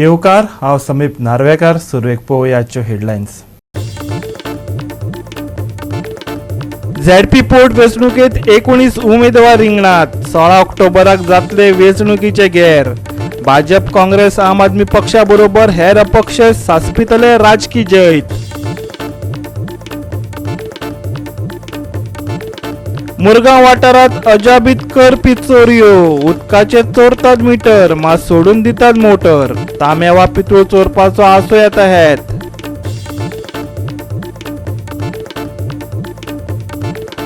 येवकार. हांव समीप नार्वेकार. सुरवेक पळोवयाच्यो हेडलायन्स. झेडपी पोट वेंचणुकेत 19 उमेदवार रिंगणात. 16 ऑक्टोबराक जातले वेंचणुकीचे गेर. भाजप, काँग्रेस, आम आदमी पक्षा बरोबर हेर अपक्ष सांसपितले राजकी जैत. मुरगांव वाठारात अजाबीत करपी चोरयो. उदकाचे चोरतात मिटर, मात सोडून दितात मोटर. तांबे वा पितूळ चोरपाचो आसूं येता हेत.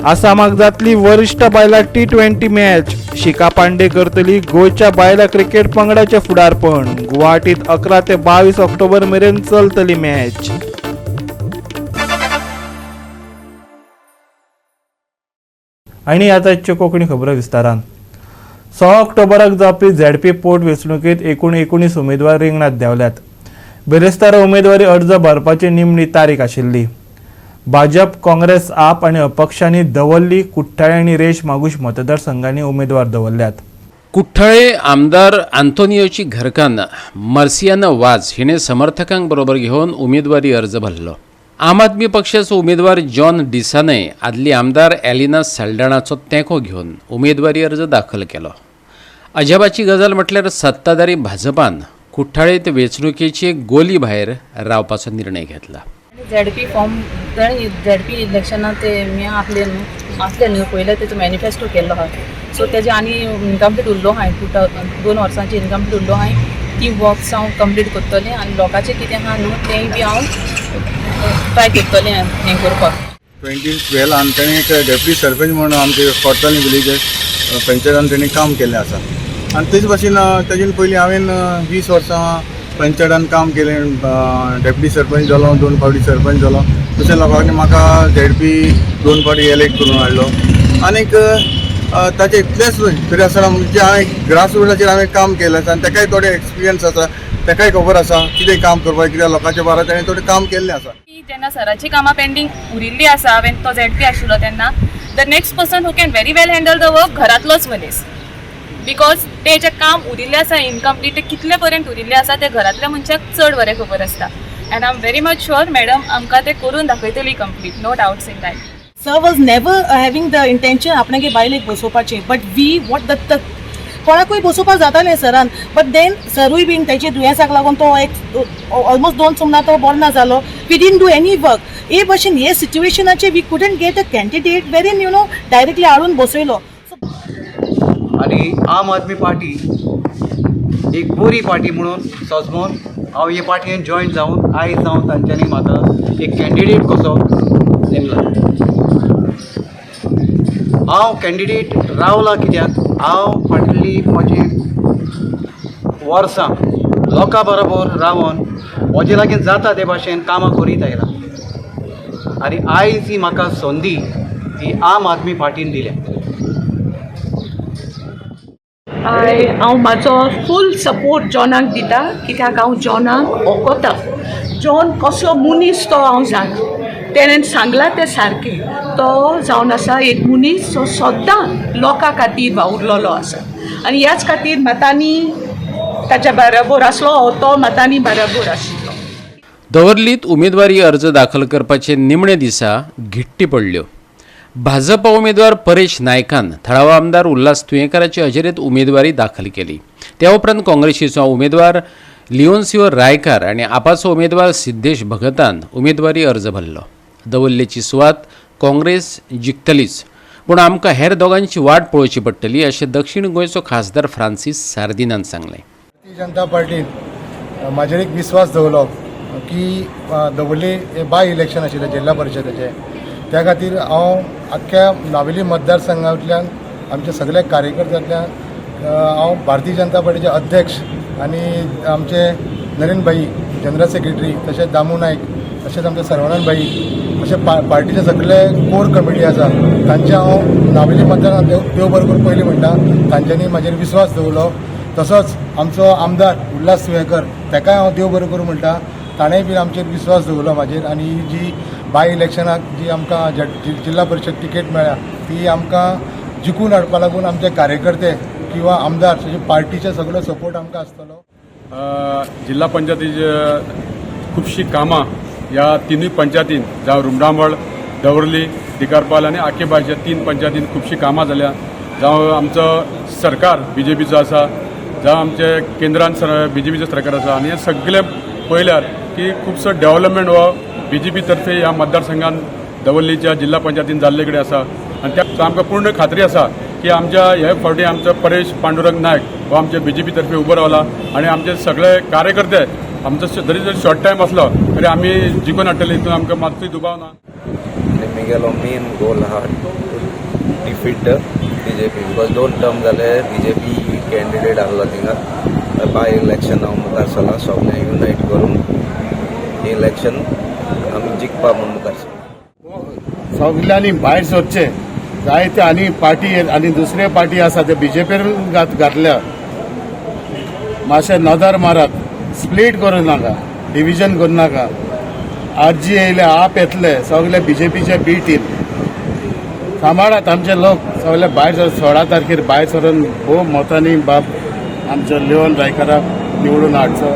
आसामाक जातली वरिश्ठ बायलां T20 match. Shikha Pandey करतली गोंयच्या बायलां क्रिकेट पंगडाचें फुडारपण. गुवाहाटीत 11 ते 22 ऑक्टोबर मेरेन चलतली मॅच. आनी आतांच्यो कोंकणी खबरो विस्तारान. 16 ऑक्टोबराक जावपी झेडपी पोट वेंचणुकेंत एकूण 19 उमेदवार रिंगणात देंवल्यात. बिरेस्तारा उमेदवारी अर्ज भरपाची निमणी तारीख आशिल्ली. भाजप, काँग्रेस, आप आनी अपक्षांनी दवर्ली, कुठ्ठाळे आनी रेश मागूश मतदारसंघांनी उमेदवार दवरल्यात. कुठ्ठाळे आमदार आंतोनियोची घरकान्न मर्सियाना वाज हिणे समर्थकांक बरोबर घेवन उमेदवारी अर्ज भरलो. आम आदमी पक्षाचो उमेदवार जॉन डिसानय आदली आमदार एलिना साल्डाणाचो तेंको घेवन उमेदवारी अर्ज दाखल केलो. अजाबाची गजाल म्हटल्यार सत्ताधारी भाजपान कुठ्ठाळेंत वेंचणुकेची गोली भायर रावपाचो निर्णय घेतला. झेडपी फॉर्म ताणें झेडपी इलेक्शनाक ते मी आसले न्हू, आसले न्हू पयलें तेजो मॅनिफेस्टो केल्लो आहा. सो तेजे आनी इनकम्प्लीट उरलो आहाय, 2 वर्सांची इनकम्प्लीट उरलो आहाय. ती वर्क्स हांव कंप्लीट करतलें आनी लोकांचें कितें आहा न्हू तेंय बी हांव ट्राय करतलें हें करपाक. 2012 ताणें एक डेप्युटी सरपंच म्हणून आमचे कोर्ताली विलेज पंचायतान तेणी काम केल्लें आसा. आनी तेच भाशेन तेजे पयलीं हांवें 20 वर्सां पंचायतान काम केलें. डेप्युटी सरपंच जालो, 2 फावटी सरपंच जालो. तशें लोकांनी म्हाका झेडपी 2 फावटी एलेक्ट करून हाडलो. आनीक ताचें इतलेंच न्हय तरी आसतना म्हणजे हांवें ग्रास रुटाचेर हांवें काम केलें आसा आनी ताकाय थोडे एक्सपिरियन्स आसा, ताकाय खबर आसा कितें काम करपाक, कित्याक लोकांच्या बारा ताणें थोडें काम केल्लें आसा. जेन्ना सराची कामां पेंडींग उरिल्ली आसा, हांवें तो झेडपी आशिल्लो तेन्ना the next person who can very well handle the work घरांतलोच मनीस, because ते जें काम उरिल्लें आसा इनकम्प्लीट, ते कितले पर्यंत उरिल्लें आसा तें घरांतल्या मनशाक चड बरें खबर आसता. And I am very much sure madam आमकां तें करून दाखयतली complete, no doubts in that. Sir was never having the intention आपणागे बायलेक बसोवपाचें, बट we what the कोणाकूय बसोवपाक जातालें सरान, बट then सरूय बीन तेजे दुयेंसाक लागून तो एक ऑलमोस्ट 2 सुमना तो बरो ना जालो. We didn't do any work. हे भशेन हे सिच्युएशनाचे we couldn't get a candidate wherein you know directly हाडून बसयलो. आनी आम आदमी पार्टी एक बरी पार्टी म्हणून सजमोन हांव हे पार्टीन जॉयन जावन आयज हांव तांच्यांनी म्हाका एक कॅन्डिडेट कसो नेमला. हांव कॅन्डिडेट रावला कित्याक हांव फाटली म्हजी वर्सां लोकां बरोबर रावन म्हजे लागीं जाता ते भाशेन कामां करीत आयला आनी आयज ही म्हाका संदी ही आम आदमी पार्टीन दिल्या. हांव म्हाजो फूल सपोर्ट जॉनाक दिता, कित्याक हांव जॉनाक वळखता. जॉन कसलो मनीस तो हांव जाणा. तेणें सांगलां तें सारकें. तो जावन आसा एक मनीस जो सद्दां लोकां खातीर वावुरलेलो आसा आनी ह्याच खातीर मतांनी ताच्या बरोबर आसलो, तो मतांनी बरोबर आशिल्लो. दवर्लीत उमेदवारी अर्ज दाखल करपाचे निमणे दिसा घिट्टी पडल्यो. भाजप उमेदवार परेश नायकान थळावो आमदार उल्हास तुयेंकाराचे हजेरेंत उमेदवारी दाखल केली. त्या उपरांत काँग्रेसीचो उमेदवार लिओन्सियो रायकार आनी आपाचो उमेदवार सिद्धेश भगतान उमेदवारी अर्ज भरलो. दवल्लेची सुवात काँग्रेस जिखतलीच, पूण आमकां हेर दोगांची वाट पळोवची पडटली अशें दक्षिण गोंयचो खासदार फ्रांसीस सार्दिनान सांगलें. भारतीय जनता पार्टीन म्हाजेर एक विस्वास दवरलो की दवर्ली हे बाय इलेक्शन आशिल्लें जिल्हा परिशदेचें, त्या खातीर हांव आख्ख्या नावेली मतदारसंघांतल्यान आमच्या सगल्या कार्यकर्त्यांतल्यान हांव भारतीय जनता पार्टीचे अध्यक्ष आनी आमचे नरेंद्र भाई जनरल सेक्रेटरी, तशेंच दामू नायक, तशेंच आमचे सर्वानंद भाई, अशे पार्टीचे सगळे कोर कमिटी आसा तांचे हांव नावेली मतदार देव बरो करूं पयलीं म्हणटा, तांच्यांनी म्हाजेर विस्वास दवरलो. तसोच आमचो आमदार उल्हास तुयेंकर ताकाय हांव देव बरो करूं म्हणटा, ताणेंय बी आमचेर विस्वास दवरलो म्हाजेर. आनी जी बाय इलेक्शनाक जी आमकां जिल्हा परिशद तिकेट मेळ्ळ्या ती आमकां जिखून हाडपा लागून आमचे कार्यकर्ते किंवा आमदार तशें पार्टीचे सगळो सपोर्ट आमकां आसतलो. जिल्हा पंचायतीचे खुबशीं कामां ह्या तिनूय पंचायतीन जावं रुमडामळ, दवर्ली, दिकारपाल आनी आकेबायच्या 3 पंचायतीन खुबशीं कामां जाल्या. जावं आमचो सरकार बीजेपीचो आसा, जावं आमचे केंद्रान बीजेपीचो सरकार आसा आनी हें सगळें पळयल्यार की खुबसो डेव्हलपमेंट हो बीजेपी तर्फे ह्या मतदारसंघान दवर्लीच्या जिल्हा पंचायतीन जाल्ले कडेन आसा. आनी त्या आमकां पूर्ण खात्री आसा की आमच्या हे फावटी आमचो परेश पांडुरंग नायक हो आमच्या बीजेपी तर्फे उबो रावला आनी आमचे सगळे कार्यकर्ते आमचो जरी जर शॉर्ट टायम आसलो तरी आमी जिखून हाडटले, हितून आमकां मात्तूय दुबाव ना. आनी मिगेलो मेन गोल आहा to defeat the BJP, because 2 term जाले बीजेपी कॅन्डिडेट आहलो थिंगा. बाय इलेक्शन हांव मुखार सरला, सगळें युनायट करून इलेक्शन आमी जिखपा म्हूण मुखार सरला. सगल्यांनी भायर सरचें, जायते आनी पार्टी आनी दुसरे पार्टी आसा ते बीजेपीन घातल्या. मातशें नदर मारात, स्प्लीट करूं नाका, डिविजन करूं नाका. आरजी येयले, आप येतले, सगळे बीजेपीचे बी टीम सांबाळात आमचे लोक. सगळे भायर सर 16 तारखेर भायर सरून भोव मतांनी बाब आमचो लिओन रायकाराक निवडून हाडचो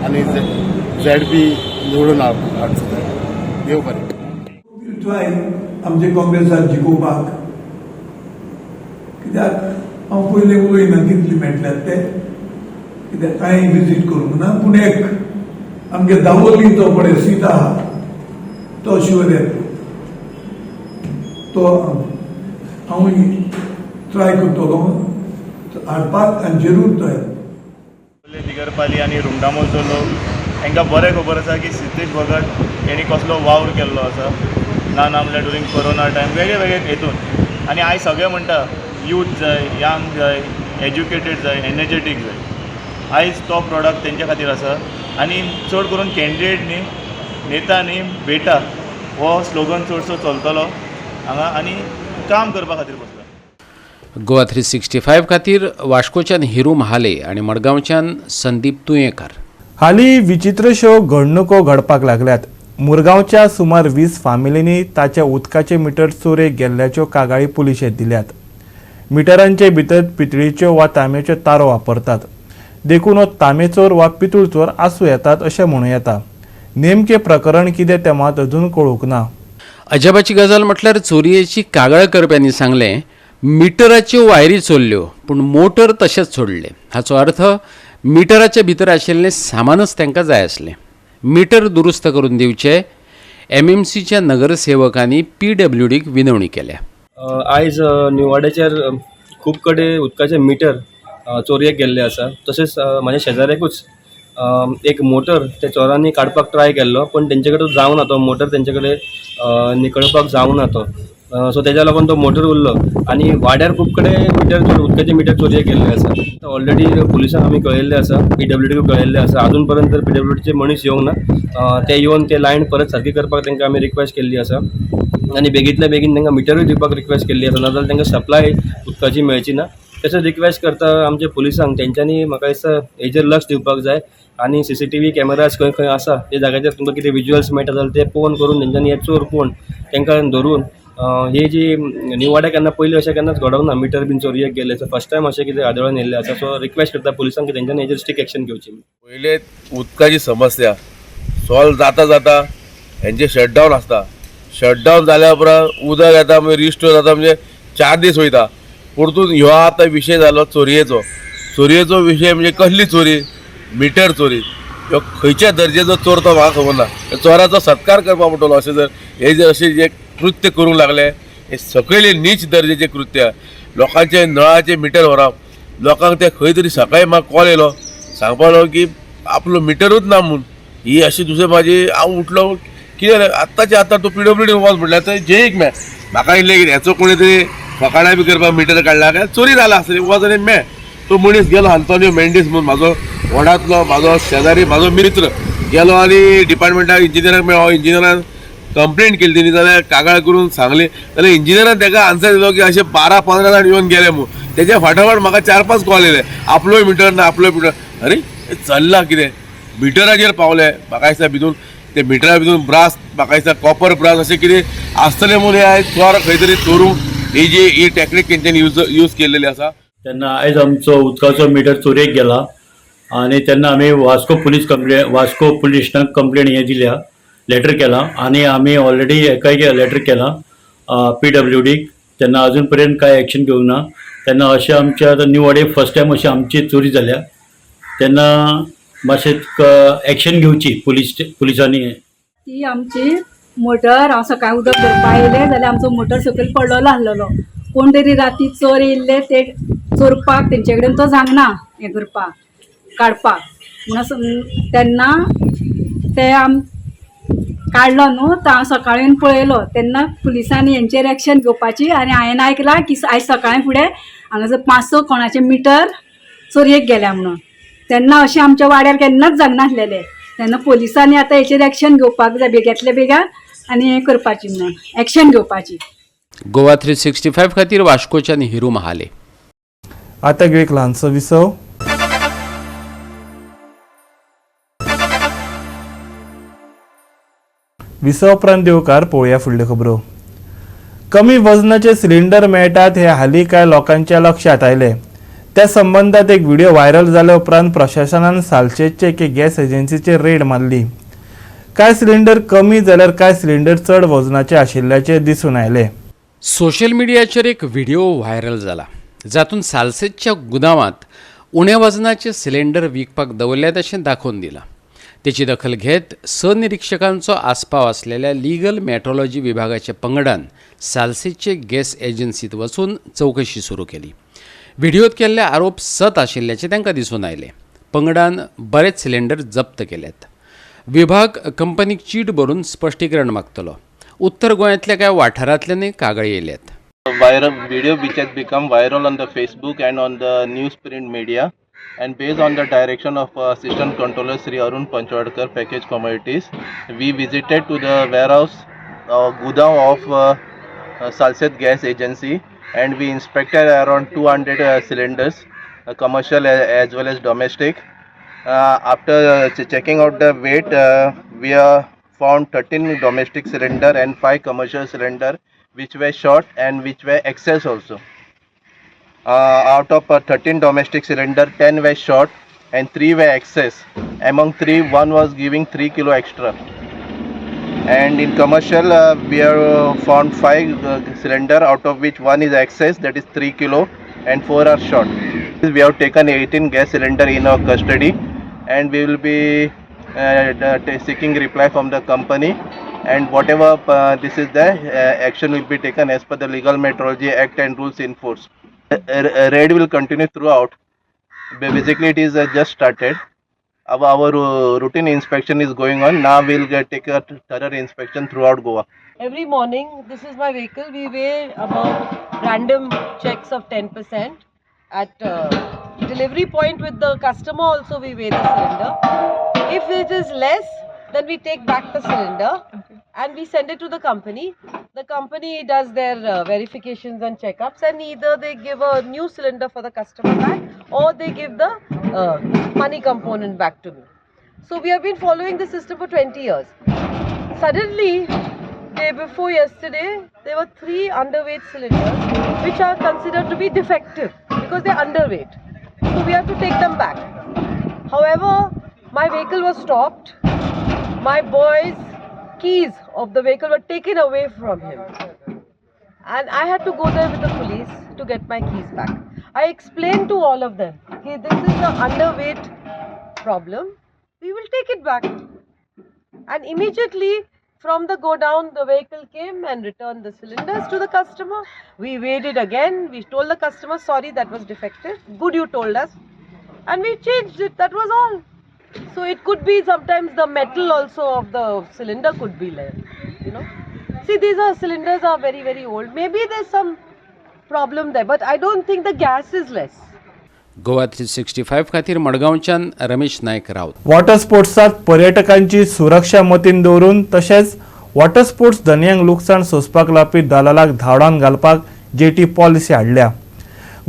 आनी झेडपी निवडून हाडचो. देव बरें. ट्राय आमचे काँग्रेसाक जिखोवपाक, कित्याक हांव पयलीं उलयना कितली मेळटल्यात ते, कित्याक कांय विजीट करूंक ना. पूण एक आमगे दावोलीचो पळय सीट आहा तो शुवर येतलो, तो हांव ट्राय करतलो हाडपाक आनी जरूर तो येतलो. दिगरपाली आनी रुमडामोलचो लोक हांकां बरें खबर आसा की सिद्धेश भगत हेणी कसलो वावर केल्लो आसा, ना ना म्हणल्यार ड्युरींग कोरोना टायम वेगळे वेगळे हेतून. आनी आयज सगळे म्हणटा यूथ जाय, यंग जाय, एज्युकेटेड जाय, एनर्जेटीक जाय. आयज तो प्रोडक्ट तेंच्या खातीर आसा. आनी चड करून कॅन्डिडेट न्ही, नेता न्ही, बेटा हो स्लोगन चडसो चलतलो हांगा आनी काम करपा खातीर बसला. गोवा 365 खातीर वास्कोच्यान हिरू महाले आनी मडगांवच्यान संदीप तुयेंकार. हालीं विचित्रश्यो घडणुको घडपाक लागल्यात. मुरगांवच्या सुमार 20 फामिलींनी ताच्या उदकाचे मिटर चोरयेक गेल्ल्याच्यो कागाळी पुलिशेंत दिल्यात. मिटरांचे भितर पितळीच्यो वा तांब्याच्यो तारो वापरतात, देखून हो तांबेचोर वा पितूळ चोर आसूं येतात अशें म्हणूं येता. नेमकें प्रकरण कितें तें मात अजून कळूंक ना. अजापाची गजाल म्हटल्यार चोरयेची कागाळ करप्यांनी सांगलें, मिटराच्यो वायरी चोरल्यो पूण मोटर तशेंच सोडलें. हाचो अर्थ मिटराच्या भितर आशिल्लें सामानच तांकां जाय आसलें. मिटर दुरुस्त करून दिवचे एमएमसीच्या नगरसेवकांनी पीडब्ल्यूडीक विनवणी केल्या. आयज निवाड्याचेर खूब कडेन उदकाचे मिटर चोरयेक गेल्ले आसा. तशेंच म्हाज्या शेजाऱ्याकूच एक मोटर त्या चोरांनी काडपाक ट्राय केल्लो, पूण तेंचे कडेन जावना तो मोटर, तेंचे कडेन निकळपाक जावना तो. सो तेज्या लागून तो मोटर उरलो आनी वाड्यार खूब कडेन मिटर उदकाचे मिटर चोरयेक गेल्ले आसा. ऑलरेडी पुलिसांक आमी कळयल्लें आसा, पीडब्ल्यूडीक कळयल्लें आसा. आजून पर्यंत पीडब्ल्यूडीचे मनीस येवंक ना. ते येवन ते लायन परत सारकी करपाक तांकां आमी रिक्वेस्ट केल्ली आसा आनी बेगींतल्या बेगीन तांकां मिटरूय दिवपाक रिक्वेस्ट केल्ली आसा, नाजाल्यार तांकां सप्लाय उदकाची मेळची ना. तशेंच रिक्वेस्ट करता आमच्या पुलिसांक, तेंच्यांनी म्हाका दिसता हेजेर लक्ष दिवपाक जाय आनी सीसीटीव्ही कॅमेराज खंय खंय आसा ते जाग्याचेर तुमकां कितें विज्युअल्स मेळटा जाल्यार ते पळोवन करून तेंच्यांनी हे चोर कोण तांकां धरून हे जी निवाड्या केन्ना पयलीं अशें केन्नाच घडोवंक ना, मिटर बीन चोरयेक गेले. सो फर्स्ट टायम अशें कितें आदळून येयल्लें आसा. सो रिक्वेस्ट करता पुलिसांक की तेंच्यांनी हेजेर स्ट्रिक्ट एक्शन घेवची. पयले उदकाची समस्या सॉल्व जाता जाता हेंचे शटडावन आसता. शटडावन जाल्या उपरांत उदक येता, मागीर रिस्टोर जाता, म्हणजे 4 दीस वयता. परतून ह्यो आतां विशय जालो चोरयेचो. चोरयेचो विशय म्हणजे कसली चोरी? मिटर चोरी. ह्यो खंयच्या दर्जेचो चोर तो म्हाका खबर ना. चोराचो सत्कार करपाक पडटलो अशें जर हे जर अशें जे कृत्य करूंक लागले, हे सकयले नीच दर्जेचे कृत्य. लोकांचे नळाचे मिटर व्हरप, लोकांक ते खंय तरी सकाळी म्हाका कॉल येयलो सांगपाक लागलो की आपलो मिटरूच ना म्हूण. ही अशी दुसरी म्हाजी हांव उठलो कितें जालें आत्ताचे आतां तूं पीडब्ल्यूडी वच म्हटल्यार थंय जेईक मेळ. म्हाका इल्लें कितें हेचो कोणी तरी फकाणां बी करपाक मिटर काडला काय चोरी जाला आसतली, वच आनी मेळ. तो मनीस गेलो, आंतोनियो मेंडीस म्हूण म्हाजो वडांतलो म्हाजो शेजारी म्हाजो मित्र गेलो आनी डिपार्टमेंटाक इंजिनियराक मेळ्ळो. इंजिनियरान कंप्लेंट केली तेणी, जाल्यार कागाळ करून सांगली, जाल्यार इंजिनियरान ताका आन्सर दिलो की अशें 12-15 जाण येवन गेले म्हूण. तेज्या फाटाफाट म्हाका 4-5 कॉल येयले, आपलोय मिटर ना, आपलोय मिटर. अरे चल्ला कितें मिटराचेर पावले. म्हाका दिसता भितून ते मिटरा भितून ब्रास, म्हाका दिसता कॉपर ब्रास अशें कितें आसतलें म्हूण हे चोर खंय तरी चोरूंक ही जी ही टॅक्नीक तेंच्यांनी यूज केल्लेली आसा. तेन्ना आयज आमचो उदकाचो मिटर चोरयेक गेला. आनी तेन्ना आमी Vasco police complaint, Vasco police स्टेशनाक कंप्लेन हें दिल्या, लेटर केलां आनी आमी ऑलरेडी हेकाय लेटर केलां पीडब्ल्यूडीक. तेन्ना अजून पर्यंत कांय एक्शन घेवंक ना. तेन्ना अशें आमचे आतां निवाडे फर्स्ट टायम अशें आमची चोरी जाल्या. तेन्ना मातशें एक्शन घेवची पुलिसांनी. ती आमची मोटर, हांव सकाळी उदक भरपा येयलें जाल्यार आमचो मोटर सकयल पडलेलो आसलेलो. कोण तरी राती चोर येयल्ले ते चोरपाक. तेंचे कडेन तो जावंक हें करपाक, काडपाक म्हणून. तेन्ना ते आम काडलो न्हू, तो हांव सकाळीं येवन पळयलो. तेन्ना पुलिसांनी हेंचेर एक्शन घेवपाची. आनी हांवें आयकलां की आयज सकाळीं फुडें हांगासर पांच स कोणाचे मिटर चोरयेक गेल्या म्हणून. तेन्ना अशें आमच्या वाड्यार केन्नाच जागनासलेलें. तेन्ना पोलिसांनी आतां हेचेर एक्शन घेवपाक जाय बेग्यांतल्या बेगान आनी हें करपाची म्हणून, एक्शन घेवपाची. गोवा 365 खातीर वास्कोच्यान हिरू महाले. आतां घेवया एक ल्हानसो विसव. विसव उपरांत देवकार पळोवया फुडल्यो खबरो. कमी वजनाचे सिलिंडर मेळटात हे हालीं कांय लोकांच्या लक्षात आयलें. त्या संबंदात एक व्हिडिओ व्हायरल जाल्या उपरांत प्रशासनान सालसेतचे एके गॅस एजन्सीचेर रेड मारली. कांय सिलिंडर कमी जाल्यार कांय सिलिंडर चड वजनाचे आशिल्ल्याचें दिसून आयलें. सोशल मिडियाचेर एक व्हिडिओ व्हायरल जाला, जातूंत सालसेतच्या गुदावांत उण्या वजनाचे सिलिंडर विकपाक दवरल्यात अशें दाखोवन दिलां. तेची दखल घेत स निरिक्षकांचो आस्पाव आसलेल्या लिगल मेट्रोलॉजी विभागाच्या पंगडान सालसेतचे गॅस एजन्सीत वचून चवकशी सुरू केली. व्हिडिओत केल्ले आरोप सत आशिल्ल्याचें तांकां दिसून आयलें. पंगडान बरेच सिलिंडर जप्त केल्यात. विभाग कंपनीक चीट बरोवन स्पश्टीकरण मागतलो. उत्तर गोंयांतल्या कांय वाठारांतल्यानय कागाळी येयल्यात. Viral video which has become viral on the Facebook and on the newsprint media, and based on the direction of Assistant Controller Sri Arun Panchwadkar, Package Commodities, we visited to the warehouse godown of Salcete Gas Agency and we inspected around 200 cylinders, commercial as well as domestic. After checking out the weight, we found 13 domestic cylinder and 5 commercial cylinder which were short and which were excess also. Out of 13 domestic cylinder, 10 were short and 3 were excess. Among 3, one was giving 3 kilo extra. And in commercial, we have found 5 cylinder, out of which one is excess, that is 3 kilo, and 4 are short. We have taken 18 gas cylinder in our custody and we will be seeking reply from the company, and whatever this is, the action will be taken as per the Legal Metrology Act and rules in force. Raid will continue throughout. Basically, it is just started. Our routine inspection is going on. Now we'll take a thorough inspection throughout Goa. Every morning, this is my vehicle. We weigh about random checks of 10%. At delivery point with the customer also we weigh the cylinder. If it is less, then we take back the cylinder and we send it to the company. The company does their verifications and checkups, and either they give a new cylinder for the customer back or they give the money component back to me. So we have been following the system for 20 years. Suddenly, day before yesterday, there were three underweight cylinders which are considered to be defective because they're underweight. So we have to take them back. However, my vehicle was stopped. My boy's keys of the vehicle were taken away from him. And I had to go there with the police to get my keys back. I explained to all of them, "Okay, this is an underweight problem. We will take it back." And immediately from the godown, the vehicle came and returned the cylinders to the customer. We weighed it again. We told the customer, "Sorry, that was defective. Good you told us." And we changed it. That was all. So it could be sometimes the metal also of the cylinder could be there. See, these are cylinders are very, very old. Maybe there's some problem there, but I don't think the gas is less. Goa 365 खातीर मडगांवच्यान Ramesh Naik Raut. Water स्पोर्ट्सात पर्यटकांची सुरक्षा मतीन दवरून तशेंच water sports धनयांक लुकसाण सोंसपाक लावपी दलालाक धांवडावन घालपाक जेटी पॉलिसी हाडल्या.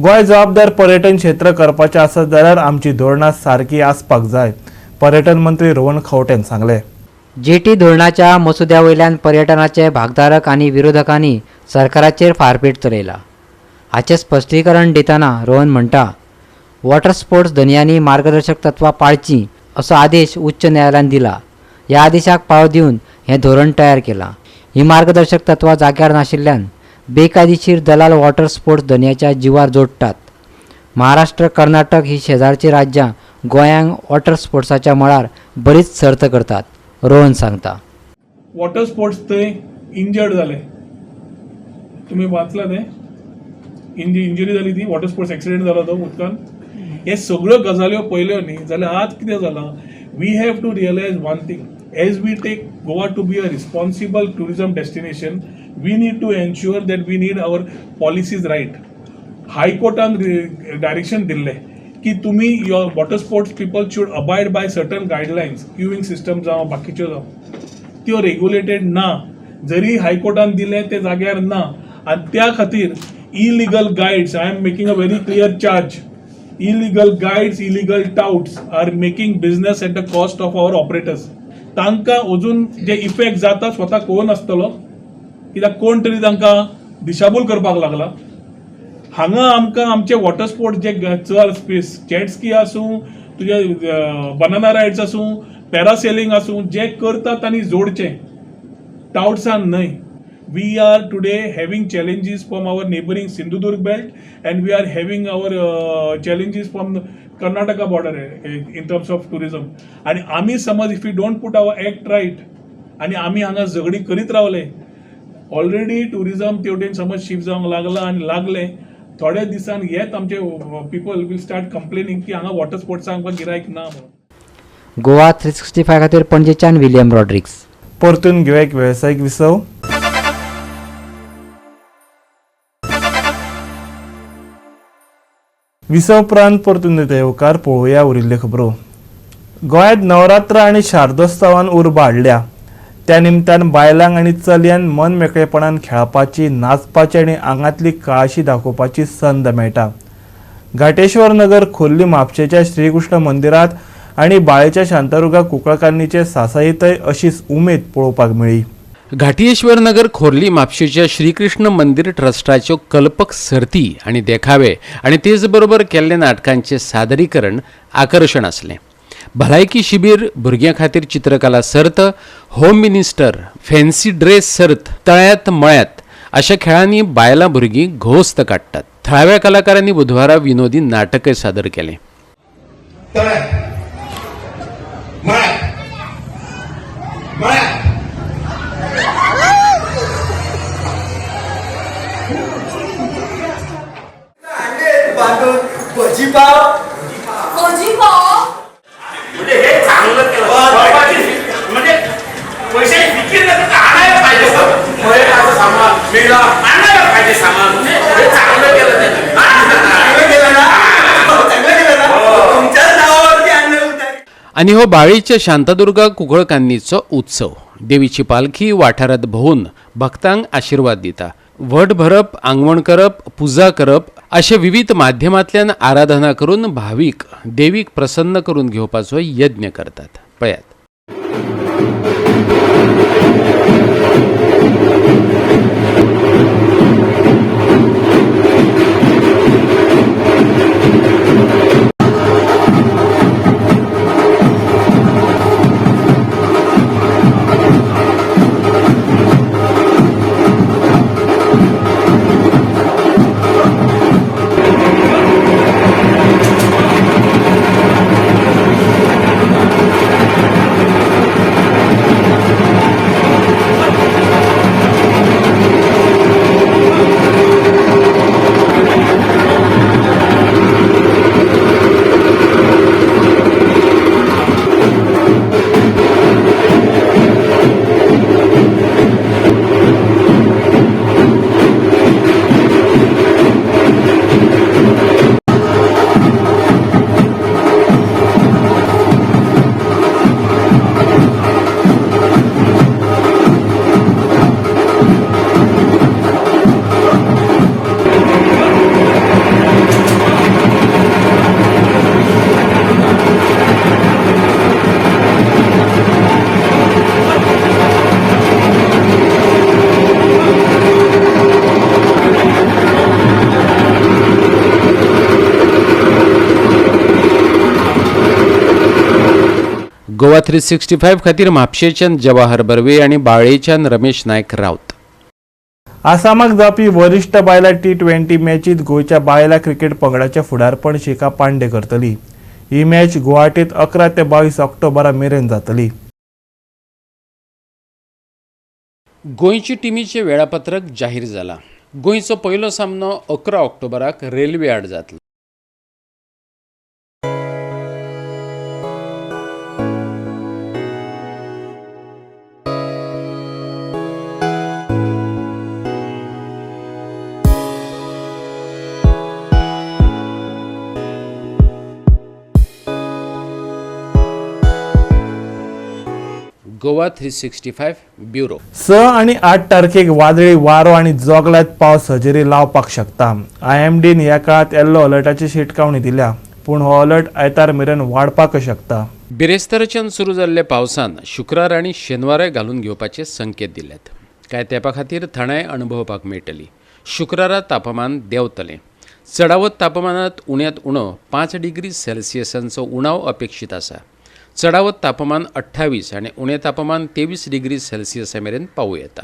गोंय जबाबदार पर्यटन क्षेत्र करपाचें आसत जाल्यार आमची धोरणां सारकी आसपाक जाय, पर्यटन मंत्री रोहन खंवटेन सांगलें. जेटी धोरणाच्या मसुद्या वयल्यान पर्यटनाचे भागधारक आनी विरोधकांनी सरकाराचेर फारपेट चलयला. हाचें स्पश्टीकरण दितना रोहन म्हणटा, वॉटर स्पोर्ट्स धनयांनी मार्गदर्शक तत्वां पाळचीं असो आदेश उच्च न्यायालयान दिला. ह्या आदेशाक पाळो दिवन हें धोरण तयार केलां. ही मार्गदर्शक तत्वां जाग्यार नाशिल्ल्यान बेकायदेशीर दलाल वॉटर स्पोर्ट्स धनयाच्या जिवार जोडटात. महाराष्ट्र, कर्नाटक ही शेजारचीं राज्यां गोंयांक वॉटर स्पोर्ट्साच्या मळार बरीच सर्त करतात. रोहन सांगता, वॉटर स्पोर्ट्स थंय इंजर्ड जाले, तुमी वाचला तें, इंजरी जाली ती, वॉटर स्पोर्ट्स एक्सिडेंट जालो तो उदकान. हे सगळ्यो गजाल्यो पळयल्यो न्ही जाल्यार आज कितें जालां, we have to realise one thing, as we take Goa to be a responsible tourism destination, we need to ensure that we need our policies right. हायकोर्टान direction दिल्लें की तुमी your water sports people should abide by certain guidelines, queuing system जावं बाकीच्यो जावं, त्यो regulated ना. जरी हायकोर्टान दिलें तें जाग्यार ना, आनी त्या खातीर illegal guides, I am making a very clear charge, illegal guides, illegal touts are making business at the cost of our operators. तांकां अजून जे इफेक्ट जाता स्वता कोण आसतलो, कित्याक कोण तरी तांकां दिशाभूल करपाक लागला. हांगा आमकां आमचे वॉटर स्पोर्ट्स जे चड स्पेस, जेट स्की आसूं, तुजे बनाना रायड्स आसूं, पॅरासेलिंग आसूं, जे करता तांणी जोडचें, टावट्सान न्हय. We are today having challenges from our neighbouring Sindhudurg belt and we are having our challenges from Karnataka border in terms of tourism. आनी आमी समज if you don't put our act right आनी आमी हांगा झगडी करीत रावले, ऑलरेडी ट्युरिजम तेवटेन समज शिफ्ट जावंक लागला आनी लागले, थोड्या दिसान येत आमचे पीपल will start complaining की हांगा वॉटर स्पोर्ट्सांक आमकां गिरायक ना म्हणून. गोवा 365 खातीर पणजेच्यान विलियम रॉड्रिग्स. परतून घेवया एक वेवसायीक विसव. विसव उपरांत परतून दिता येवकार. पळोवया उरिल्ल्यो खबरो. गोंयांत नवरात्र आनी शारदोत्सवान उर्बा हाडल्या. त्या निमतान बायलांक आनी चलयांक मन मेकळेपणान खेळपाची, नाचपाची आनी आंगांतली कळाशी दाखोवपाची संद मेळटा. घाटेश्वर नगर खोर्ली म्हापशेच्या श्रीकृष्ण मंदिरांत आनी बाळेच्या शांतादुर्गा कुंकळकान्नीचे सासायेंतय अशीच उमेद पळोवपाक मेळ्ळी. घाटयेश्वर नगर खोर्ली म्हापशेच्या श्रीकृष्ण मंदिर ट्रस्टाच्यो कल्पक सर्ती आनी देखावे आनी तेच बरोबर केल्ले नाटकांचें सादरीकरण आकर्शण आसलें. भलायकी शिबीर, भुरग्यां खातीर चित्रकला सर्त, होम मिनिस्टर, फॅन्सी ड्रेस सर्त, तळ्यात मळ्यात अशा खेळांनी बायलां भुरगीं घोस्त काडटात. थळाव्या कलाकारांनी बुधवारा विनोदी नाटकय सादर केलें. म्हणजे हे चांगलं केलं, म्हणजे पैशाची फिकीर नाही तर आणायला पाहिजे, सामान मेला आणायला पाहिजे सामान, म्हणजे हे चांगलं केलं त्याने, चांगलं केलं ना, चांगलं केलं ना, तुमच्याच नावावरती आणलं. आणि हो बाळीच्या शांतादुर्गा कुंकळकान्नीचो उत्सव. देवीची पालखी वाठारात भोवून भक्तांक आशिर्वाद दिता. वट भरप, आंगवण करप, पुजा करप अशे विविध माध्यमांतल्यान आराधना करून भावीक देवीक प्रसन्न करून घेवपाचो यज्ञ करतात. पळयात. गोवा 365 खातीर म्हापशेच्यान जवाहर बर्वे आनी बाळेच्यान रमेश नायक राऊत. आसामाक जावपी वरिश्ठ बायलां T20 मॅचीत गोंयच्या बायलां क्रिकेट पंगडाचें फुडारपण शिखा पांडे करतली. ही मॅच गुवाहाटीत 11 ते 22 ऑक्टोबरा मेरेन जातली. गोंयची टिमीचें वेळापत्रक जाहीर जाला. गोंयचो पयलो सामनो 11 ऑक्टोबराक रेल्वे आड जातलो. गोवा 365 ब्युरो. 6 आनी 8 तारखेक वादळी वारो आनी जोगलात पावस हजेरी लावपाक शकता. IMDन ह्या काळात येल्लो अलर्टाची शिटकावणी दिल्या, पूण हो अलर्ट आयतार मेरेन वाडपाक शकता. बिरेस्ताराच्यान सुरू जाल्ल्या पावसान शुक्रार आनी शेनवाराय घालून घेवपाचे संकेत दिल्यात. कांय तेंपा खातीर थंडाय अणभवपाक मेळटली. शुक्रारा तापमान देंवतलें. चडावत तापमानात उण्यांत उणो 5 डिग्री सेल्सियसांचो उणाव अपेक्षीत आसा. चडावत तापमान 28 आनी उणें तापमान 23 डिग्री सेल्सियसा मेरेन पावूं येता.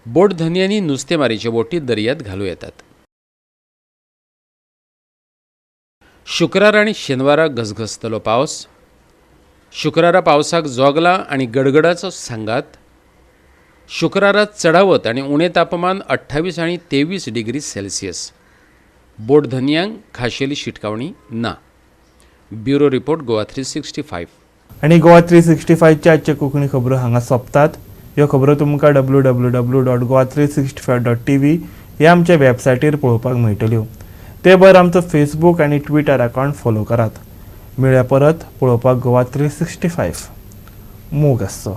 बोट धनयांनी नुस्तेमारीच्यो बोटी दर्यांत घालूं येतात. शुक्रार आनी शेनवारा घसघसतलो पावस. शुक्रारा पावसाक जोगला आनी गडगडाचो सांगात. शुक्रारा चडावत आनी उणें तापमान 28 आनी 23 डिग्री सेल्सियस. बोट धनयांक खाशेली शिटकावणी ना. Bureau report, Goa 365. आनी गोवा 365च्या आजच्या कोंकणी खबरो हांगा सोंपतात. ह्यो खबरो तुमकां www.goa365.tv ह्या आमच्या वेबसायटीर पळोवपाक मेळटल्यो. ते भायर आमचो फेसबूक आनी ट्विटर अकावंट फॉलो करात. मेळया परत पळोवपाक गोवा 365. मोग आसचो.